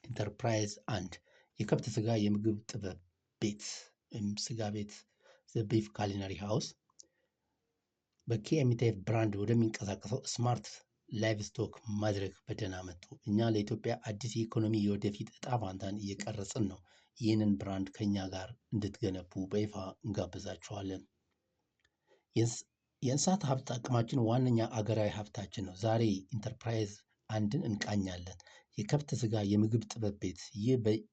ኢንተርፕራይዝ አንድ የከብት ስጋ የምግብ ጥበብ ቤት ወይም ስጋ ቤት፣ The Beef Culinary House፣ በ KMTF brand ወደሚንቀሳቀሰው Smart Livestock መድረክ በደህና መጡ። እኛ ለኢትዮጵያ አዲስ የኢኮኖሚ የወደፊት እጣ ፋንታን እየቀረጽን ነው። ይህንን brand ከእኛ ጋር እንድትገነቡ በይፋ እንጋብዛችኋለን። የእንስሳት ሀብት አቅማችን ዋነኛ አገራዊ ሀብታችን ነው። ዛሬ ኢንተርፕራይዝ አንድን እንቃኛለን። የከብት ስጋ የምግብ ጥበብ ቤት።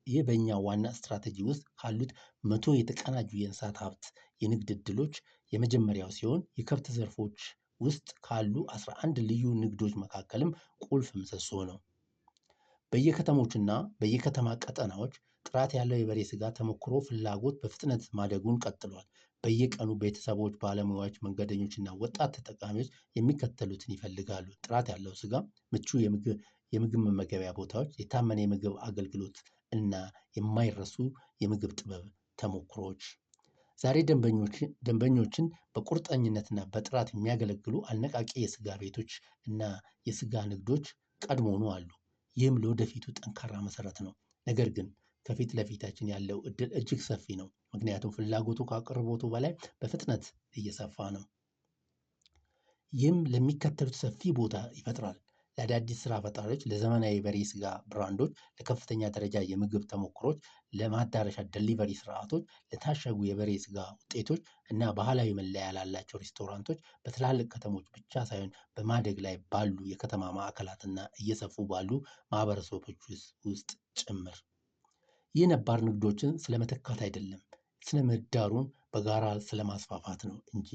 ይህ በእኛ ዋና ስትራቴጂ ውስጥ ካሉት 100 የተቀናጁ የእንስሳት ሀብት የንግድ ዕድሎች የመጀመሪያው ሲሆን የከብት ዘርፎች ውስጥ ካሉ 11 ልዩ ንግዶች መካከልም ቁልፍ ምሰሶ ነው። በየከተሞችና በየከተማ ቀጠናዎች ጥራት ያለው የበሬ ስጋ ተሞክሮ ፍላጎት በፍጥነት ማደጉን ቀጥሏል። በየቀኑ ቤተሰቦች፣ ባለሙያዎች፣ መንገደኞችና ወጣት ተጠቃሚዎች የሚከተሉትን ይፈልጋሉ። ጥራት ያለው ስጋ፣ ምቹ የምግብ መመገቢያ ቦታዎች፣ የታመነ የምግብ አገልግሎት እና የማይረሱ የምግብ ጥበብ ተሞክሮዎች። ዛሬ ደንበኞችን በቁርጠኝነትና በጥራት የሚያገለግሉ አነቃቂ የስጋ ቤቶች እና የስጋ ንግዶች ቀድሞውኑ አሉ። ይህም ለወደፊቱ ጠንካራ መሰረት ነው። ነገር ግን ከፊት ለፊታችን ያለው እድል እጅግ ሰፊ ነው። ምክንያቱም ፍላጎቱ ከአቅርቦቱ በላይ በፍጥነት እየሰፋ ነው። ይህም ለሚከተሉት ሰፊ ቦታ ይፈጥራል። ለአዳዲስ ስራ ፈጣሪዎች፣ ለዘመናዊ የበሬ ስጋ ብራንዶች፣ ለከፍተኛ ደረጃ የምግብ ተሞክሮች፣ ለማዳረሻ delivery ስርዓቶች፣ ለታሸጉ የበሬ ስጋ ውጤቶች እና ባህላዊ መለያ ላላቸው ሬስቶራንቶች በትላልቅ ከተሞች ብቻ ሳይሆን በማደግ ላይ ባሉ የከተማ ማዕከላትና እየሰፉ ባሉ ማህበረሰቦች ውስጥ ጭምር። ይህ ነባር ንግዶችን ስለመተካት አይደለም፣ ስነ ምህዳሩን በጋራ ስለማስፋፋት ነው እንጂ።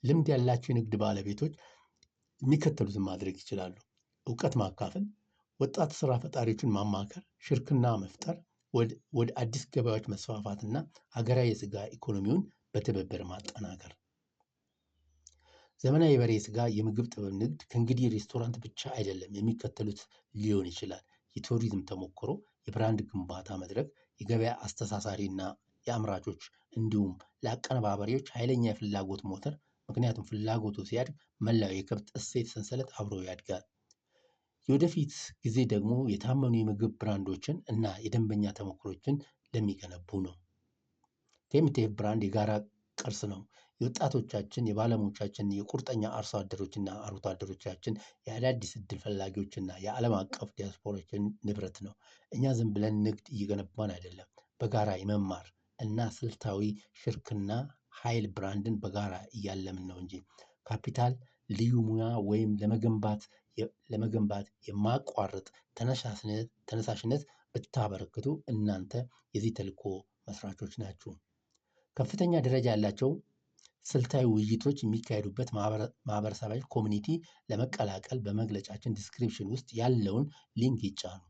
ልምድ ያላቸው የንግድ ባለቤቶች የሚከተሉትን ማድረግ ይችላሉ። እውቀት ማካፈል፣ ወጣት ስራ ፈጣሪዎችን ማማከር፣ ሽርክና መፍጠር፣ ወደ አዲስ ገበያዎች መስፋፋትና ሀገራዊ የስጋ ኢኮኖሚውን በትብብር ማጠናከር። ዘመናዊ የበሬ ስጋ የምግብ ጥበብ ንግድ ከእንግዲህ ሬስቶራንት ብቻ አይደለም፣ የሚከተሉት ሊሆን ይችላል። የቱሪዝም ተሞክሮ፣ የ brand ግንባታ መድረክ፣ የገበያ አስተሳሳሪ እና የአምራቾች እንዲሁም ለአቀነባባሪዎች ኃይለኛ የፍላጎት ሞተር። ምክንያቱም ፍላጎቱ ሲያድግ መላው የከብት እሴት ሰንሰለት አብሮ ያድጋል። የወደፊት ጊዜ ደግሞ የታመኑ የምግብ ብራንዶችን እና የደንበኛ ተሞክሮችን ለሚገነቡ ነው። KMTF brand የጋራ ቅርስ ነው። የወጣቶቻችን፣ የባለሙያዎቻችን፣ የቁርጠኛ አርሶ አደሮችና አርብቶ አደሮቻችን፣ የአዳዲስ እድል ፈላጊዎችና የዓለም አቀፍ ዲያስፖራችን ንብረት ነው። እኛ ዝም ብለን ንግድ እየገነባን አይደለም። በጋራ የመማር እና ስልታዊ ሽርክና ኃይል ብራንድን በጋራ እያለምን ነው እንጂ። ካፒታል፣ ልዩ ሙያ ወይም ለመገንባት የማያቋርጥ ተነሳሽነት ብታበረክቱ እናንተ የዚህ ተልዕኮ መስራቾች ናችሁ። ከፍተኛ ደረጃ ያላቸው ስልታዊ ውይይቶች የሚካሄዱበት ማህበረሰባዊ community ለመቀላቀል በመግለጫችን description ውስጥ ያለውን link ይጫኑ።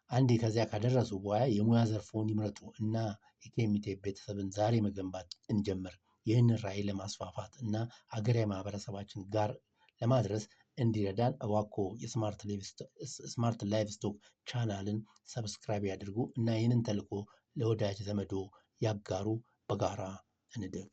አንዴ ከዚያ ካደረሱ በኋላ የሙያ ዘርፎን ይምረጡ እና የ KMTF ቤተሰብን ዛሬ መገንባት እንጀምር። ይህንን ራዕይ ለማስፋፋት እና ሀገራዊ ማህበረሰባችን ጋር ለማድረስ እንዲረዳን እባክዎ የ Smart Livestock channel ን subscribe ያድርጉ እና ይህንን ተልዕኮ ለወዳጅ ዘመዶ ያጋሩ። በጋራ እንደግ።